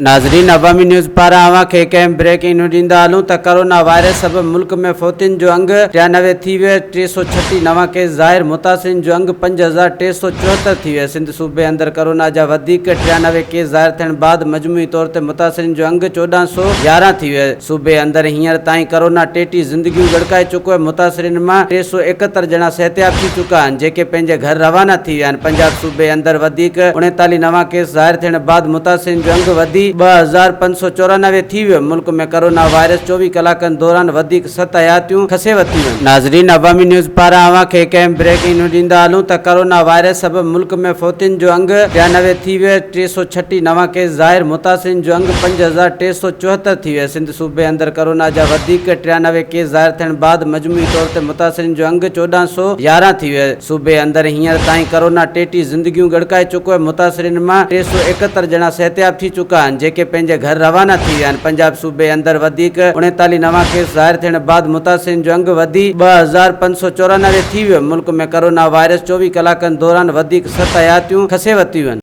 ناظرين عوامي نيوز پاران اوهان کي هڪ اهم بريڪنگ نيوز ڏيندا هلون ته ڪرونا وائرس سبب ملڪ ۾ فوتين جو انگ 93 ٿي ويو، 336 نوان ڪيس ظاهر، متاثرين جو انگ 5374 ٿي ويو، سنڌ صوبي اندر ڪرونا جا وڌيڪ 93 ڪيس ظاهر ٿيڻ بعد مجموعي طور تي متاثرين جو انگ 1411 ٿي ويو، صوبي اندر هينئر تائين ڪرونا 33 زندگيون ڳڙڪائي چڪو آهي، متاثرين مان 371 ڄڻا صحتياب ٿي چڪا آهن، جيڪي پنهنجي گهر روانا ٿي ويا آهن، پنجاب صوبي اندر وڌيڪ 39 نوان ڪيس ظاهر ٿيڻ بعد متاثرين جو انگ وڌي 2594 ٿي ويو، ملڪ ۾ ڪرونا وائرس 24 ڪلاڪن دوران وڌيڪ ست حياتيون کسي ورتيون ويون. ناظرين عوامي نيوز پاران اوهان کي هڪ اهم بريڪنگ نيوز ڏيندا هلون ته ڪرونا وائرس سبب ملڪ ۾ فوتين جو انگ 93 ٿي ويو، 336 نوان ڪيس ظاهر، متاثرين جو انگ 5374 ٿي ويو، سنڌ صوبي اندر ڪرونا جا وڌيڪ 93 ڪيس ظاهر ٿيڻ بعد مجموعي طور تي متاثرين جو انگ 1411 ٿي ويو، صوبي اندر هينئر تائين ڪرونا 33 زندگيون ڳڙڪائي چڪو آهي، متاثرين مان 371 ڄڻا صحتياب ٿي چڪا آهن، جيڪي پنهنجي گهر روانا ٿي ويا آهن، پنجاب صوبي اندر وڌيڪ 39 نوان ڪيس ظاهر ٿيڻ بعد متاثرين جو انگ وڌي 2594 ٿي ويو، ملڪ ۾ ڪرونا وائرس 24 ڪلاڪن دوران وڌيڪ ست حياتيون کسي ورتيون.